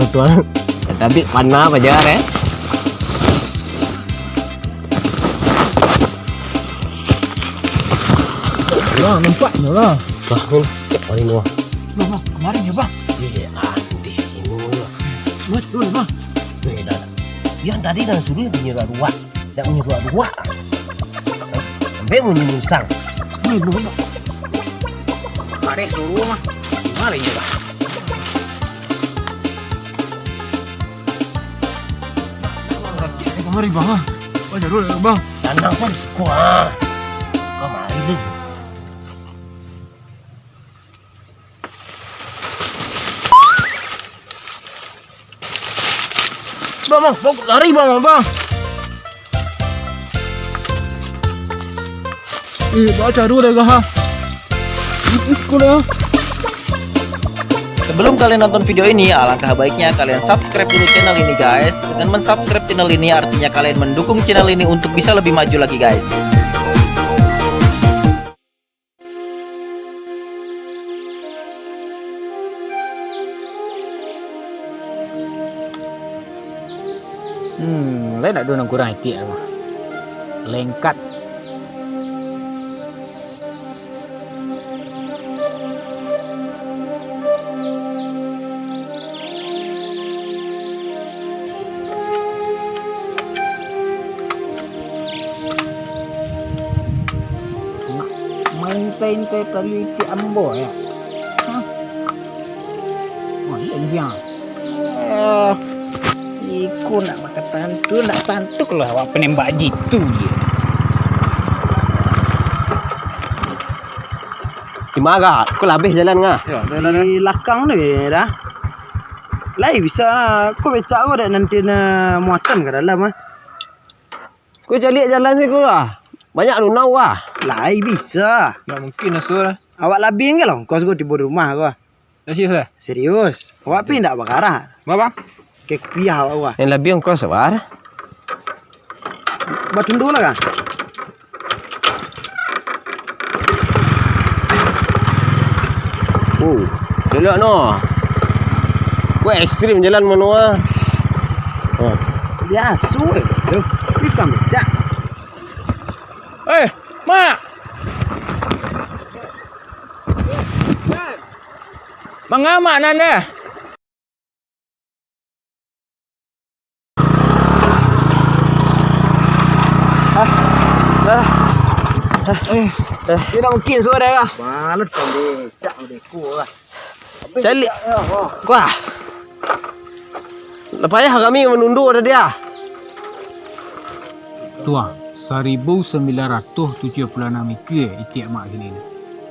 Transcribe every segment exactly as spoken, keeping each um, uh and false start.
Tuan, tapi panah pajar, eh. Lah, nampak nyo lah. Bah, ni, cek paling luar. Bang, bang, kamari nyo, bang. Eh, andeh, ino lah. Mas, tu lah, bang. Eh, dah, dah. Yang tadi dah suruh dia nyerak ruak. Dak munyo ruak-ruak. Sampai munyo musang. Wih, lu, lu. Kareh suruh mah. Mari je lah. Kamari, bang, ah. Baca dulu, bang. Tanang saja siko, ah. Kamari deh. Bang, bang, bang, lari, bang, bang. Eh, baca dulu deh, ha. Ikut dah. Sebelum kalian nonton video ini, alangkah baiknya kalian subscribe dulu channel ini, guys. Dengan mensubscribe channel ini, artinya kalian mendukung channel ini untuk bisa lebih maju lagi, guys. Hmm, lai ndak ado nan kurang itiak mah. Lengkap. Nak maintai-intai taliti ambo, ya? Hah? Oh, iya, iya. Eh, iko nak makan tantu, nak tantu kalau awak penembak jitu je. Di ma, Kak? Ko lah abih jalan, Kak? Yo, jalan, eh. Di lakang tu, ya, dah. Lai bisa lah. Ko becak ko dak nanti na muatan ka dalam, ah. Ko caliak jalan siko lah. Banyak runau, ah. Lai bisa. Ndak mungkin lah, Sur, ah. Awak labiah ka lah ongkos ko tibo di rumah ko. Dah serius, eh? Serius. Awak pi ndak bakarah. Ba, Bang? Ka kupiah awak ko. Nan labiah ongkos awak. Batundua lah, Kang? Oh, elok no. Ko ekstrim jalan mano ah. Oh. Biaso eh. Duh, ikam becak. Eh, Mak. Mangamak nan dah. Ah, dah. Ah. Eh, eh. Dia dah mungkin suara dah. Balut kau becak udah ku lah. Caliak. Wah. Lah payah kami manundu tadi ah. Tuah, saribu sambilan ratuih tujuah puluah anam ikua itiak mak kini ni.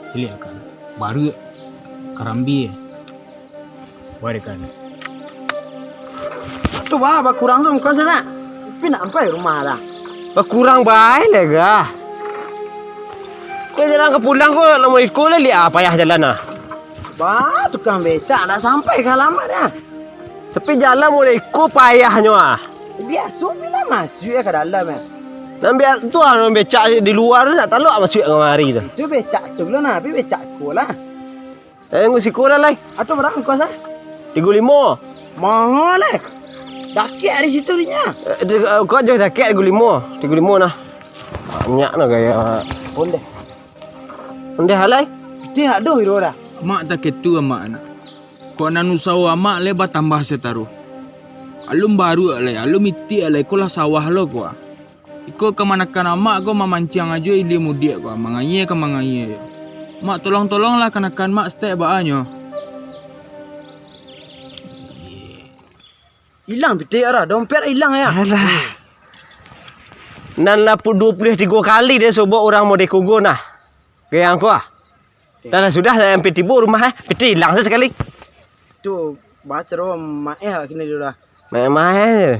Caliak kan. Baruak, karambia. Warikan. Tu bah, bakurang tu ongkos nak. Tapi nak sampai rumah dah. Bakurang bae lah gah. Kau jarang ka pulang ko, lamo iko lah liak ah, payah jalan ah. Bah, tukang becak nak sampai ka alamat dah. Tapi jalan mulai iko payahnyo ah. Biaso bilang masuk ya ka dalam ya. Nan biaso tu ah, nan becak di luar tu nak talok masuk kamari tu. Itu becak tu lo nah, tapi becak ko lah. Eh, ngusiko lah lai. Atau bara ongkos ah? Tigo limo. Mahal eh. Dakek dari situ dinya. Eh, di, eh, kau aja dakek tigo limo. Tigo limo nah. Banyak nah gaya. Ondeh. Ondeh alai. Piti nak doh iro dah. Mak tak ketu amak anak. Kok nan usaho amak le batambah sataruh. Alun baruak le, alun mitiak le, iko lah sawah lo ko ah. Iko kamanakan amak ko mamanciang ajo ilia mudiak ko, mangayie ka mangayie jo. Mak, tolong-tolonglah kanakan mak saketek baa nyo. Ilang pitik dah, dompet ilang ya. Alah. Nan lah pu-, duo puluah tigo kali dia sobok urang mode kogo nah. Gayang ko ah. Dah lah sudah, lah sampai tibo rumah eh. Piti ilang sakali. Tu baca ro mak eh kini dulu lah. Main-main je.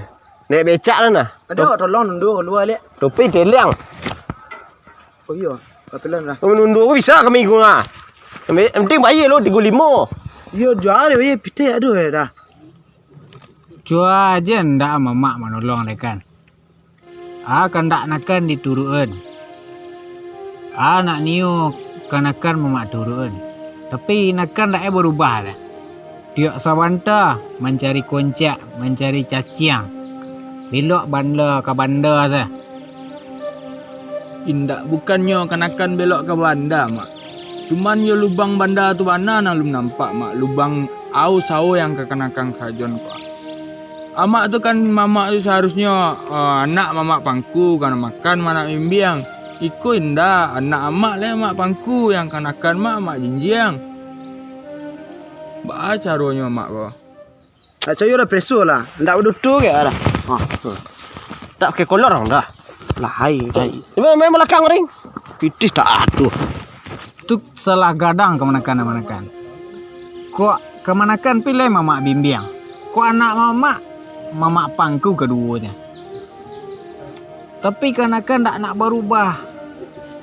Naik becak lah nah. Ada awak tolong nundu keluar liak. Topi teliang. Oh iyo, kapilan lah. Nundu ko bisa kami ko ah. Yang penting bayar lo tigo limo. Iyo, jual dia bayar piti aduh ya dah. Cua aja ndak mamak manolong deh kan. Ah, kandak nakan diturukan. Ah, nak nio kanakan mamak turukan. Tapi nakan dak eh barubah dah. Tiok sabanta mancari koncak, mancari caciang. Belok banda ka banda se. Indak, bukannyo kanakan belok ka banda, Mak. Cuman yo lubang banda tu bana nan alun nampak, Mak. Lubang au sawo yang kakanakan karajoan ko. Amak tu kan, mamak tu saharusnyo, eh, anak mamak pangku, kan makan mamak bimbiang. Iko indak, anak amak lah mamak pangku, yang kanakan mak, mak jinjiang. Baa caronyo mak ko? Nak cayo dah preso lah. Ndak badutu ke dah. Ha, tu. Ndak pakai kolor dah. Lah, hai, hai. Memang, memang lakang ring. Pitih tak atuh. Tu salah gadang kamanakan-kamanakan. Kok kamanakan pilih mamak bimbiang. Kok anak mamak, mamak pangku kaduonyo. Tapi kanakan dak nak barubah.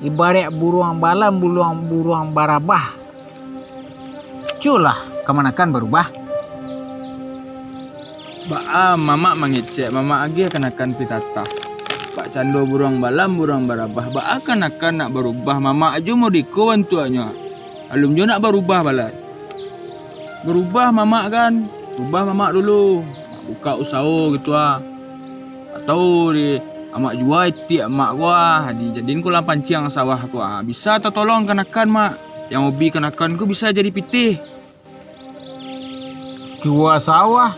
Ibaraik buruang balam, buruang, buruang barabah. Culah, kamanakan barubah. Baa mamak mangecek, mamak agiah kanakan pitatah. Bak cando buruang balam, buruang barabah. Baa kanakan nak barubah, mamak ajo modeko bantuaknyo. Alun jo nak barubah balai. Barubah mamak kan, rubah mamak dulu. Nak buka usaho gitu ah. Atau di amak jua itiak mak ko ah, dijadiin kolam panciang sawah ko ah. Bisa tatolong kanakan mak. Yang hobi kanakan ko bisa jadi pitih. Jua sawah,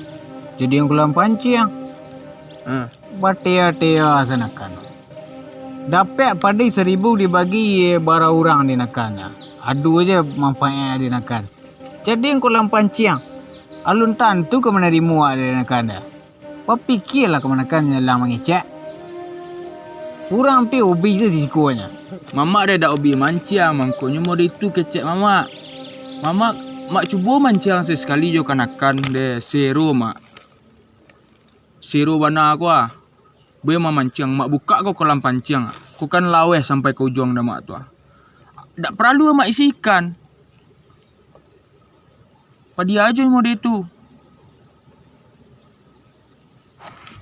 jadian kolam panciang. Ah. Batea-tea sanakan. Dapek padi saribu dibagi ye bara urang di nakan. Adu aja manfaat di nakan. Jadian kolam panciang. Alun tantu ka manarimo di nakan. Bapikialah kamanakan nyalang mangecek. Urang pi hobi se di sikonyo. Mamak deh dak hobi manciang, mangkonyo mode itu kecek mamak. Mamak, mak cubo manciang sekali jo kanakan deh, sero mak. Sero bana ko ah. Be mamanciang, mak bukak ko kolam panciang. Ko kan laweh sampai ka ujuang dah mak tu ah. Dak paralu mak isi ikan. Padi ajo mode itu.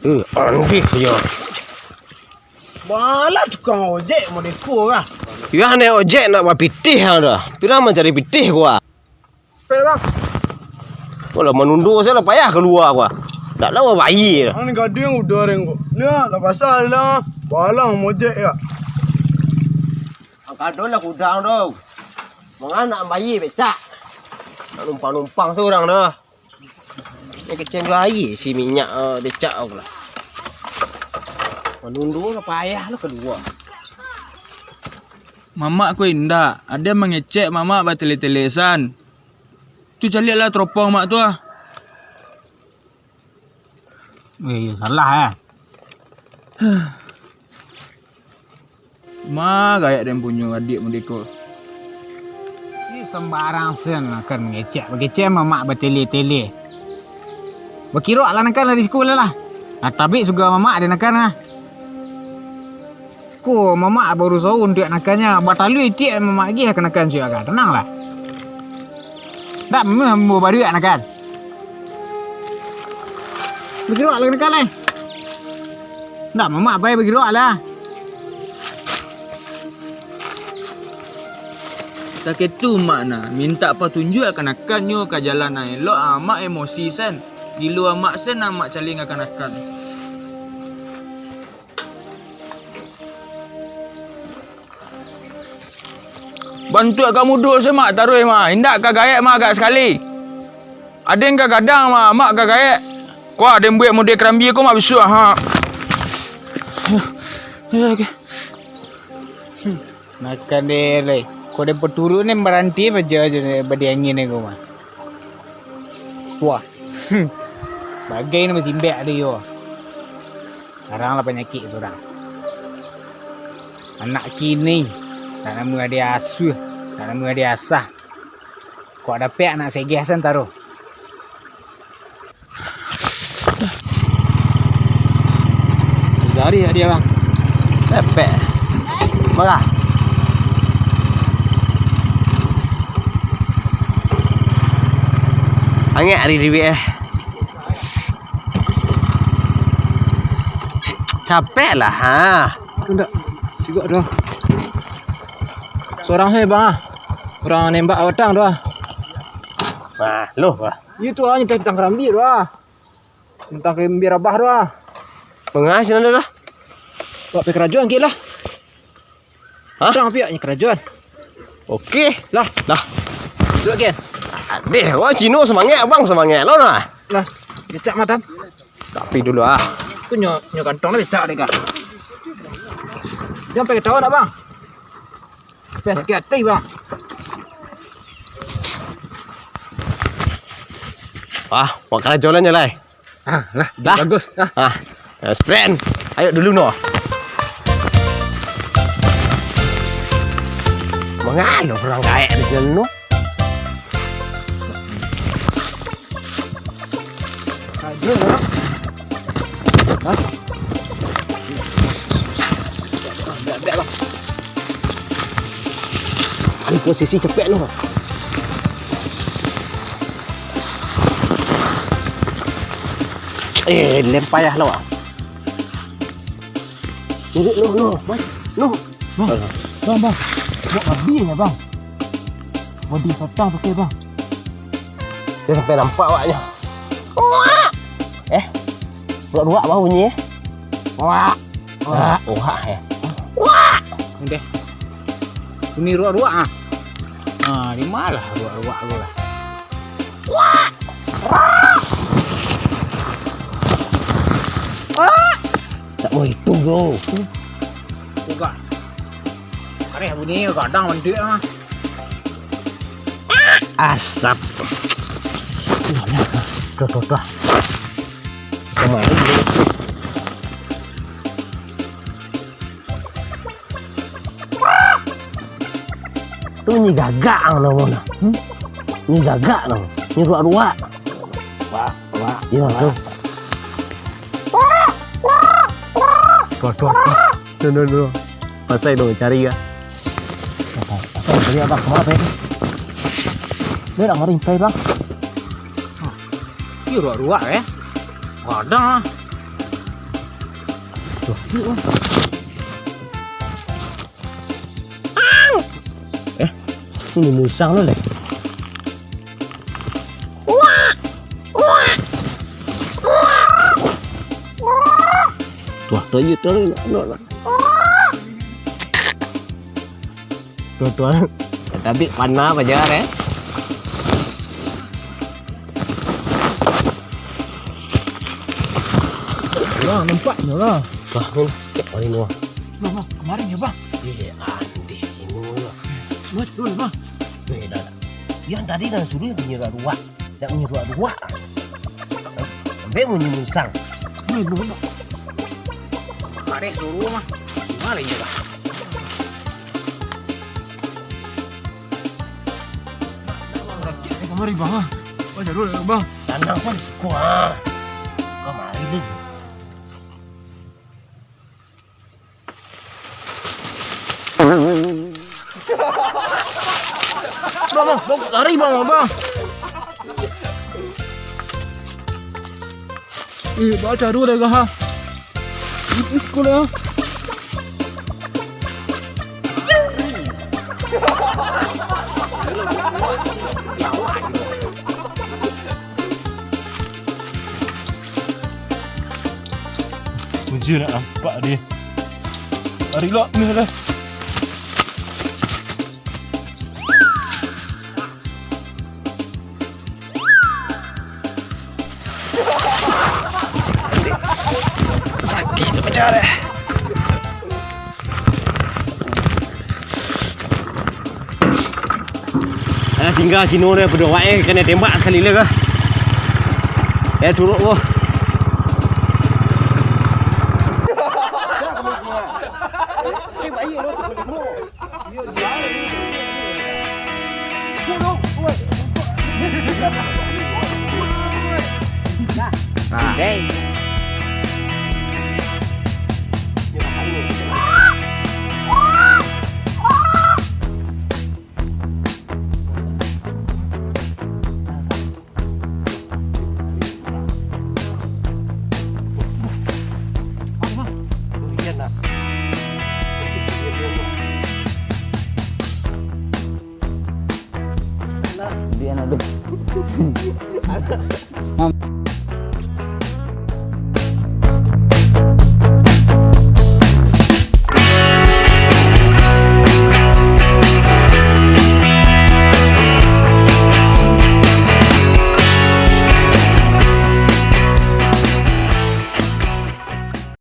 Eh, andih yo. Balah tukang ojek mode ko lah. Yo, naik ojek nak bapitih ang dah. Piro mancari pitih ko ah. Pek, Bang. Walah, manundo sajo lah payah kalua ko ah. Dak lah babayia dah. Ang ni gaduang udah reng ko. Liak lah pasal lah. Balang mojek ya. Angkado lah kudang tu. Manganak bayia becak. Nak numpang-numpang surang dah. Ni kecil lah aia isi minyak, eh, becak aku lah. Manundo lah payah lah kalua. Mamak ko indak, ado mangecek mamak batele-telesan. Tu caliaklah teropong mak tu ah. Eh, iyo salah eh. Ma gaek den punyo adiak mudiko. Ih, sambarang sen akan mangecek, mangecek mamak batele-tele. Bakirok lah nakan lah di sikulah lah. Nah, tabik suga mamak den nakan lah. Ko mamak barusaho untuak nakannyo, batalua itiak mamak agiah ka nakan siak kan. Tenang lah. Dak meh ambo baruak nakan. Bakirok lah nakan eh. Ndak, mamak pai bagiruak lah. Saketu mak nah, mintak patunjuak kanakannyo ka jalan nan elok, amak emosi sen. Gilo amak sen, amak caling kanakannyo. Bantuak ka mudo se mak taruih mah, indak ka gaek mah agak sakali. Aden ka gadang mah, mak ka gaek. Ko aden buek mode karambia ko mak bisuak ha. Makan deh lai. Ko den paturuik ni baranti baja je badi angin ko mah. Wah. Bagai ni basimbek tu yo. Sekarang lah panyakik surang. Anak kini, tak nama dia asuh, tak nama dia asah. Kok dapek anak segeh santaro. Sehari dia bang. Dapek. Marah. Angek hari ribik eh. Capek lah ha. Ndak. Cigok doang. Sorang se bang ah. Urang nembak batang tu ah. Nah, loh bah. Iyo tu ah, nyentang-nyentang karambia tu ah. Nyentang karambia rabah tu ah. Manga sinan tu lah. Buek pai karajoan kek lah. Hah? Tang piak nyo karajoan. Oke. Lah. Lah. Duduak, Gen. Adeh, wah, Cino semangat, abang semangat lo nah. Lah, becak matan. Tapi dulu ah. Tu nyo, nyo kantong lah becak dek kah. Jan pai ketawa nak, Bang? Pai sakik ati, Bang. Wah, buek karajo lah nyo lai. Ah, lah, lah. Bagus. Ah. Ah, best friend. Ayo dulu no. Manga lo urang gaek di sinan no. Aduh, lah. Hah? Ambiak, ambiak, Bang. Ini posisi capek no. Eh, lem payah lo. Duduk, no, no, Bang. No. Bang, Bang, Bang. Buek babi nyo, Bang. Bodi satang pakai, Bang. Sia sampai nampak awaknyo. Eh, ruak-ruak bau bunyi, eh. Wak. Wak. Wak, eh. Wak. Ndeh. Bunyi ruak-ruak ah. Ah, di ma lah ruak-ruak tu lah. Wak. Wak. Tak mau itu, bro. Buka. Areh bunyi gadang mandik ah. Asap. Tuh, tuh, tuh. Kemari. Tu nyi gagak ang namo nah. Hmm? Nyi gagak namo. Nyi ruak-ruak. Wak, wak. Iyo, wak. Tu. Tuh, tuh, tuh. Tuh, tuh, tuh. Pasai dong cari ka. Pasai cari apa? Kemana, Bang? Dia nak marintai, Bang. Ih, ruak-ruak, eh. Gadang ah. Tuh. Eh, ini musang lo, leh. Tuah, tuah, iyo, tuah, nak, nak, nak. Tuah, tuah. Tapi panah paja, eh. Lah, nampaknyo lah. Wah, ni, cek paling wah. Lah, Bang, kemarin yo, Bang. Eh, andeh sino lah. Mas, tu lah, Bang. Eh, dah, dah. Yang tadi dah suruh bunyi ruak-ruak. Dak bunyi ruak-ruak. Sampai bunyi musang. Weh, bono. Kareh suruh mah. Gimana ini, Bang? Rakit ni kamari, Bang, ah. Baca dulu, Bang. Tanang saja siko, ah. Kamari dulu. Bang, bang, bang, lari, bang, bang. Eh, baca dulu dah, ha. Ipis ko lah. Uji nak nampak dia. Lari lah, ni lah. Sakik tu pecah deh. Eh, tingga Cino deh, pado awak eh, kanai tembak sakali lai kah. Eh, turuk ko. Nah. Deh. Dia nak deh. Mam-